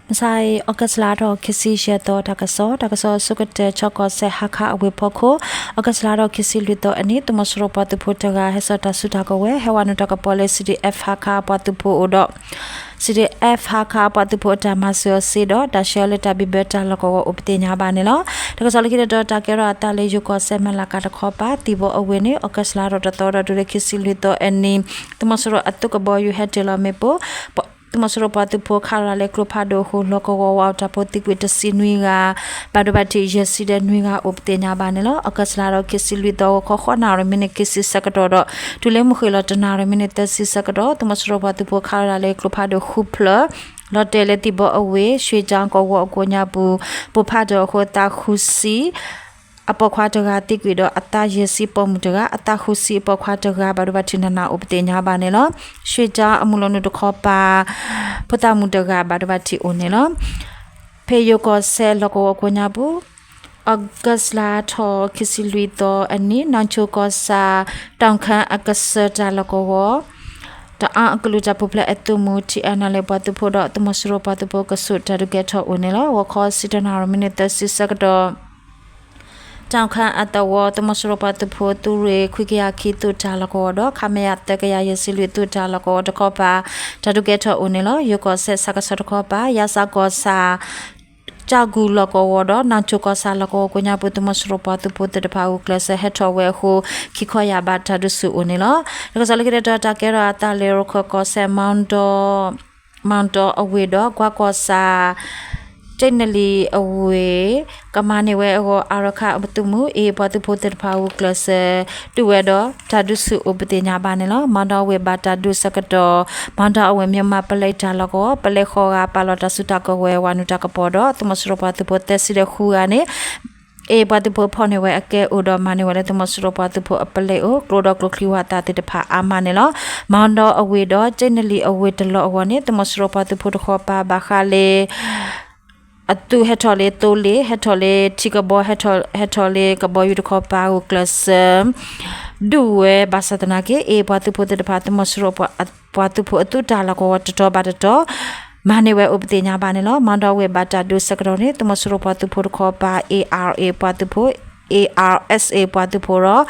မုၢ်ဆါအံၤ August လါထီၣ်ခံဆံယဲၢ်သီ တၢ်ကစီၣ်, တၢ်ကစီၣ်အဆိကတၢၢ် ခၠီကီၢ်စဲၣ် ဟါခါအဝ့ၢ်ဖီခိၣ်, August လါထီၣ်ခံဆံလွံၢ်သီအနံၤ သုးမီၤစိရိၤပှၤသုးဖိတဂၤ ဟဲစိာ်တၢ်စုတၢ်ကဝဲၤ ဟဲဝဲနုာ်တၢ်ကပီၤလၢ C D F ဟါခါအပှၤသုးဖိအိၣ်ဒီး C D F ဟါခါအပှၤသုးဖိအတၢ်မၤစၢၤအီၤစ့ဒီး တၢ်ဆှၢလၢတၢ်ဘံၣ်ဘၢတၢ်လီၢ်ကဝီၤအိၣ်ပသ့ၣ်ညါဘၣ်န့ၣ်လီၤ. တၢ်ကစီၣ်လၢခံတတီၤ တၢ်ကဲထီၣ်အသးလၢယိၤကီၢ်စဲၣ် မဲၣ်လးကးတခီပၤ သံၣ်ဘီအဝ့ၢ်န့ၣ် August လါထီၣ်တသီဒီးတုၤလၢခံဆံလွံၢ်သီအနံၤ သုးမီၤစိရိၤအသုးကဘီယူၤဟဲတ့ၢ်လီၤမ့ၣ်ပိၢ် သုးမီၤစိရိၤပှၤသုးဖိခးလီၤလၢ ကျိဖးဒိၣ်အဃိ လီၢ်ကဝီၤဝးအတၢ်ဖိသံကွံာ်တဆံနွံဂၤ ဘၣ်ဒိဘၣ်ထံးယဲၢ်ဆံဒီးနွံဂၤအိၣ်ပသ့ၣ်ညါဘၣ်န့ၣ်လီၤ. August လါထီၣ်ခံဆံလွံၢ်သီ ဂီၤခီဃိးနၣ်ရံၣ်မံးနံးခံဆံဆၢကတီၢ်ဒီး တုၤလၢမုၢ်ဃ့ၢ်လီၤတနၣ်ရံၣ်မံးနံးသၢဆံဆၢကတီၢ် သုးမီၤစိရိၤပှၤသုးဖိခးလီၤလၢကျိဖးဒိၣ်ဃုဖျၢၣ် လီၤတဲာ်လၢသံၣ်ဘီအဝ့ၢ် ရွှေချောင်း ကဝီၤအကိးညါပူၤ ပိၢ်ဖးဒိၣ်အဃိ သးဃုဆံ အပိာ်ခွါတဂၤသံကွံာ်ဒီး အသးယဲၢ်ဆံပိာ်မုၣ်တဂၤ အသးဃုဆံအပိာ်ခွါတဂၤ ဘၣ်ဒိဘၣ်ထံးနးနးအိၣ်ပသ့ၣ်ညါဘၣ်န့ၣ်လီၤ. ရွှေချောင်း အမုၢ်လီၤနုာ်တခီပၤ ဖိသၣ်မုၣ်တဂၤ ဘၣ်ဒိဘၣ်ထံးအိၣ်န့ၣ်လီၤ. ဖဲယိၤကီၢ်စဲၣ်လီၢ်ကဝီၤကိးညါပူၤ August လါထီၣ်ခံဆံလွံၢ်သီအနံၤ နီၢ်ဆိကီၢ်ဆၣ် တၢ်ခၢအကစၢၢ်တၢ်လီၢ်ကဝီၤ တအၣ်အကလုာ်တၢ်ပူၤဖျဲးအသုးမုၢ် T N L A ပှၤသုးဖိဒီး သုးမီၤစိရိၤပှၤသုးဖိကဆူးတၢ်ဒုးကဲထီၣ်အိၣ်န့ၣ်လီၤ. ဂီၤခီဆံတနၣ်ရံၣ်မံးနံးသၢဆံဆၢကတီၢ် တၢ်ခၢအသဝီ သုးမီၤစိရိၤပှၤသုးဖိသုးရ့ၣ်ခွံကယၤခံသုးတၢ်လီၢ်ကဝီၤဒီး ခမရ သၢကယၤယဲၢ်ဆံလွံၢ်သုးတၢ်လီၢ်ကဝီၤတခီပၤ တၢ်ဒုးကဲထီၣ်အိၣ်န့ၣ်လီၤ. ယိၤကီၢ်စဲၣ်ဆၣ်ကဆီတခီပၤ ယါစၢ်ကီၢ်ဆၣ် ကၠၢ်ကူၣ်လီၢ်ကဝီၤဒီး နီၢ်ဆိကီၢ်ဆၣ်လီၢ်ကဝီၤကိးညါပူၤ သုးမီၤစိရိၤပှၤသုးဖိသ့ၣ်တဖၣ်ဂုာ်ကျဲးစၢးဟဲထီၣ်ဝဲအဃိ ခံခီယာ်ဘးတၢ်ဒုးဆူၣ်အိၣ်န့ၣ်လီၤ. တၢ်ကစီၣ်လၢခံတတီၤ တၢ်ကဲထီၣ်အသးလၢ ရခၢၣ်ကီၢ်စဲၣ် မီၣ်ဒီ မီၣ်ဒီအဝ့ၢ်ဒီး ကွၢ်ကီၢ်ဆၣ် ကၠ့ၣ်နလံၤအဝ့ၢ် ကမၤန့ၢ်ဝဲအဂီၢ် အၣ်ရခၣ်အသုးမုၢ် AA ပှၤသုးဖိသ့ၣ်တဖၣ်ဂုာ်ကျဲးစၢး ဒုးဝဲဒီး တၢ်ဒုးဆူၣ်အိၣ်ပသ့ၣ်ညါဘၣ်န့ၣ်လီၤ. မီၣ်ဒီအဝ့ၢ်ဘၣ်တၢ်ဒုးဆၢကတီၢ် မီၣ်ဒီအဝ့ၢ် မြန်မာပလဲတၢ်လီၢ်ကဝီၤ ပလဲဃိးဂၤပာ်လီၤတၢ်စုတၢ်ကဝဲၤဝးနုာ်တၢ်ကပီၤဒီး သုးမီၤစိရိၤပှၤသုးဖိသၢဆံဒီးဃုဂၤန့ၣ် AA ပှၤသုးဖိဖီၣ်န့ၢ်ဝဲအကဲအိၣ်ဒီးမၤန့ၢ်ဝဲလၢသုးမီၤစိရိၤပှၤသုးဖိအပလဲအိၣ် ကျိဒီးကျိချံဝးသးသ့ၣ်တဖၣ်အါမးန့ၣ်လီၤ. မီၣ်ဒီအဝ့ၢ်ဒီး ကၠ့ၣ်နလံၤအဝ့ၢ်တလီၢ်အဂီၢ်န့ၣ် သုးမီၤစိရိၤပှၤသုးဖိတခီပၤဘၣ်ဃးလၢ အသုးဟဲထီၣ်လၢသိလ့ၣ် ဟဲထီၣ်လၢထံကဘီ ဟဲထီၣ်လၢကဘီယူၤတခီပၤဂုာ်ကျဲးစၢး ဒုးဝဲဘၣ်ဆၣ်သနာ်က့ AA ပှၤသုးဖိသ့ၣ်တဖၣ် သုးမီၤစိရိၤပှၤသုးဖိအသုးတၢ်လီၢ်ကဝီၤတတီၤဘၣ်တတီၤ မၤန့ၢ်ဝဲအိၣ်ပသ့ၣ်ညါဘၣ်န့ၣ်လီၤ. မီၣ်ဒီအဝ့ၢ်ဘၣ်တၢ်ဒုးဆၢကတီၢ်န့ၣ် သုးမီၤစိရိၤပှၤသုးဖိတခီပၤ A R A ပှၤသုးဖိ A R S A ပှၤသုးဖိဒီး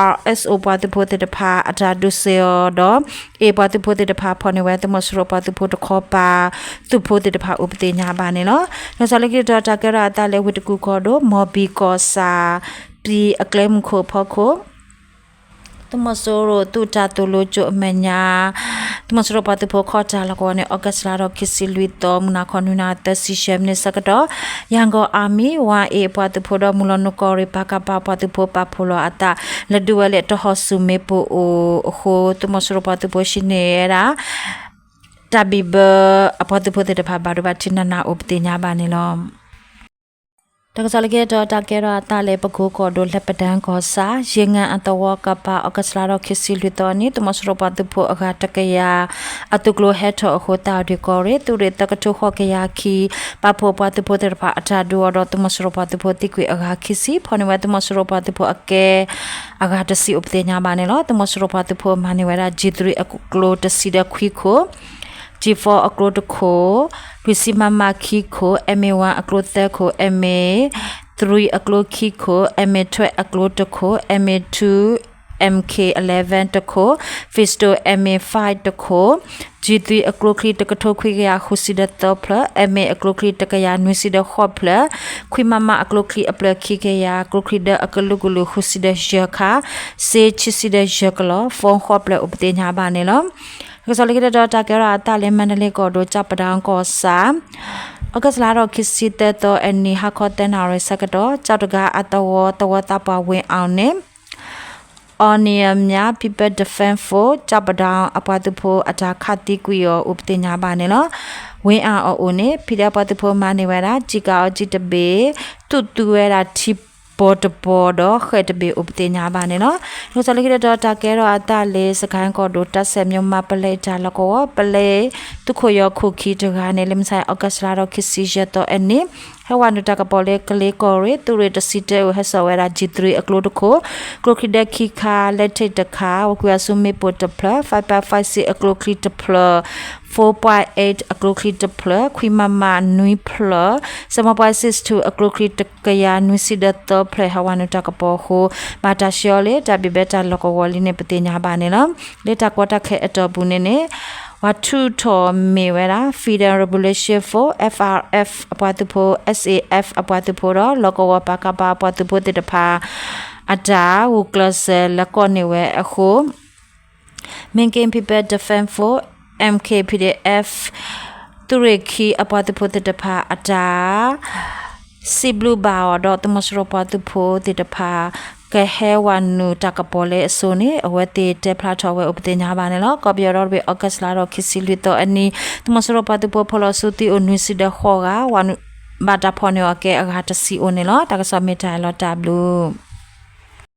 R S O ပှၤသုးဖိသ့ၣ်တဖၣ် အတၢ်ဒုးစ့ၢ်အီၤဒီး AA ပှၤသုးဖိသ့ၣ်တဖၣ်ဖီၣ်န့ၢ်ဝဲ သုးမီၤစိရိၤပှၤသုးဖိတခီပၤ သုးဖိသ့ၣ်တဖၣ်အိၣ်ပသ့ၣ်ညါဘၣ်န့ၣ်လီၤ. လီၤဆီလၢခံတတီၤ တၢ်ကဲထီၣ်အသးလၢဝ့ၢ်တကူၣ်ကီၢ်ဒိၣ် မီၢ်ဘံၣ်ကီၢ်ဆၣ် ပံၤအကျဲမုၢ်ခိၣ်ဖီခိၣ် သုးမီၤစိရိၤသုးတၢ်သိၣ်လိကၠိအမဲာ်ညါ သုးမီၤစိရိၤပှၤသုးဖိခီၣ်တၢ်လီၢ်ကဝီၤန့ၣ် August လါထီၣ်ခံဆံလွံၢ်သီ မုၢ်နၤခီနွံနၣ်ရံၣ်သၢဆံယဲၢ်မံးနံးဆၢကတီၢ် Yangon Army Y A ပှၤသုးဖိဒီး မုၢ်လီၤနုာ်ကီၢ်ရ့ၣ် ပကဖ ပှၤသုးဖိပာ်ဖှိၣ်လီၤအသး လဲၤဒုးဝဲလၢတဟီၣ်ဆူၣ်မ့ၣ်ပိၢ်အိၣ်အဃိ သုးမီၤစိရိၤပှၤသုးဖိဟံးန့ၢ်ဝဲဒၣ် တၢ်ဘံၣ်ဘၢအပှၤသုးဖိသ့ၣ်တဖၣ် ဘၣ်ဒိဘၣ်ထံးနးနးအိၣ်ပသ့ၣ်ညါဘၣ်န့ၣ်လီၤ. တၢ်ကစီၣ်လၢခံတတီၤ တၢ်ကဲထီၣ်အသးလၢပကိၤကီၢ်ဒိၣ် လၢပဒၢၣ်ကီၢ်ဆၣ် ယ့ၣ်ငၣ်အသဝီကပၤ August လါထီၣ်ခံဆံလွံၢ်သီနံၤ သုးမီၤစိရိၤပှၤသုးဖိအဂၤတကယၤ အသုးကျိၤဟဲထီၣ်အဃိ သးအီၣ်ဒံးကီၢ်ရ့ၣ် သုးရ့ၣ်သၢကထိဃိးကယၤခံ ပာ်ဖှိၣ်ပှၤသုးဖိသ့ၣ်တဖၣ်အတၢ်ဒုးအီၤဒီး သုးမီၤစိရိၤပှၤသုးဖိသံကွံာ်အဂၤခံဆံ ဖီၣ်န့ၢ်ဝဲသုးမီၤစိရိၤပှၤသုးဖိအကဲ အဂၤတဆံအိၣ်ပသ့ၣ်ညါဘၣ်န့ၣ်လီၤ. သုးမီၤစိရိၤပှၤသုးဖိမၤန့ၢ်ဝဲဒၣ် G three အကျိတဆံဒီးခွံခိၣ် G four အကျိတခိၣ် လွံၢ်ဆံ MM ခံခိၣ် MA one အကျိသၢခိၣ် MA three အကျိခံခိၣ် MA twelve အကျိတခိၣ် MA two MK eleven တခိၣ် Pistol MA five တခိၣ် G three အကျိချံတကထိခွံကယၤဃုဆံဒီးသၢဖျၢၣ် MA အကျိချံတကယၤနွံဆံဒီးဃိးဖျၢၣ် ခွံ MM အကျိချံအဖျၢၣ်ခံကယၤ ကျိချံဒၢအကလုာ်ကလုာ်ဃုဆံဒီးယဲၢ်ခါ စ့ခံဆံဒီးယဲၢ်ကလီၢ် phone ဃိးဖျၢၣ်အိၣ်ပသ့ၣ်ညါဘၣ်န့ၣ်လီၤ. တၢ်ကစီၣ်လၢခံတတီၤ တၢ်ကဲထီၣ်အသးလၢ မါဒလ့ကီၢ်ဒိၣ် ကၠီၣ်ပဒၣ်ကီၢ်ဆၣ် August လါထီၣ်ခံဆံသၢသီအနံၤ ဟါခီသၢနၣ်ရံၣ်ဆၢကတီၢ် ကၠီၣ်တဂၤအသဝီ သဝီသးပှၢ်ဝ့ၢ်အီၣ်န့ၣ် အီၣ်နံၣ်အမၠၣ် People Defense Force ကၠီၣ်ပဒၣ်အပှၤသုးဖိအတၢ်ခးသံကွံာ်အီၤအိၣ်ပသ့ၣ်ညါဘၣ်န့ၣ်လီၤ. ဝ့ၢ်အီၣ်အအိၣ်န့ၣ် ဖံးဒဲးပှၤသုးဖိမၤန့ၢ်ဝဲဒၣ် ကျည်ကားအကြီးတဘ့ၣ် သုးသူဝဲဒၣ်ထံဘီတဘီဒီးဃဲးတဘ့ၣ်အိၣ်ပသ့ၣ်ညါဘၣ်န့ၣ်လီၤ. တၢ်ကစီၣ်လၢခံတတီၤ တၢ်ကဲထီၣ်အသးလၢ စကဲၣ်ကီၢ်ဒိၣ် တၢ်ဆဲးမၠိၣ်မးပလဲတၢ်လီၢ်ကဝီၤ ပလဲသုးခိၣ်ယီၤခိၣ်ခံတဂၤန့ၣ် လၢမုၢ်ဆါ August လါထီၣ်ခံဆံယဲၢ်သီအနံၤ ဟဲဝဲနုာ်တၢ်ကပီၤလၢကလ့ကီၢ်ရ့ၣ် သုးရ့ၣ်တဆံတၢအအိၣ် ဟဲစိာ်ဝဲဒၣ် G three အကျိတခိၣ်, ကျိချံဒဲခံခါ, လၢထံးတခါ, ဝကွံအစုမ့ၣ်ပိၢ်တဖျၢၣ်, five five six အကျိချံတဖျၢၣ်, four point eight အကျိချံတဖျၢၣ်, ခွံ MM နွံဖျၢၣ်, seven point six two အကျိချံတကယၤနွံဆံဒီးသၢဖျၢၣ် ဟဲဝဲနုာ်တၢ်ကပီၤအဃိ ဘၣ်တၢ်ဆှၢအီၤလၢတၢ်ဘံၣ်ဘဲတၢ်လီၢ်ကဝီၤလံန့ၣ် ပသ့ၣ်ညါဘၣ်န့ၣ်လီၤ. လၢတၢ်ကီတၢ်ခဲအတီၢ်ပူၤန့ၣ်န့ၣ် ပှၤထုးထီၣ်မ့ၢ်ဝဲဒၣ် Federal Revolution Force, F R F အပှၤသုးဖိ, S A F အပှၤသုးဖိဒီး လီၢ်ကဝီၤ ပကဖ အပှၤသုးဖိသ့ၣ်တဖၣ် အတၢ်ဂုာ်ကျဲးစၢးလၢကီၢ်န့ၢ်ဝဲအဃိ Mingke People Defense Force, M K P D F သုးရ့ၣ်ခံအပှၤသုးဖိသ့ၣ်တဖၣ်အတၢ် စံးဘျုးဘၣ်အီၤဒီး သုးမီၤစိရိၤပှၤသုးဖိသ့ၣ်တဖၣ် ကဟဲဝဲနုာ်တၢ်ကပီၤလၢအစိၤန့ၣ် အဝဲသ့ၣ်တဲဖျါထီၣ်ဝဲအိၣ် ပသ့ၣ်ညါဘၣ်န့ၣ်လီၤ. ကီၢ်ပယီၤဒီတဘ့ၣ် August လါဒီး ခံဆံလွံၢ်သီအနံၤ သုးမီၤစိရိၤပှၤသုးဖိဖီၣ်လီၤစုသံအိၣ် နွံဆံဒီးဃိးဂၤ ဘၣ်တၢ်ဖီၣ်န့ၢ်အီၤကဲအဂၤတဆံအိၣ်န့ၣ်လီၤ. တၢ်ကစီၣ်မ့ၢ်တၢ်အံၤလီၤ တၢ်ဘျုး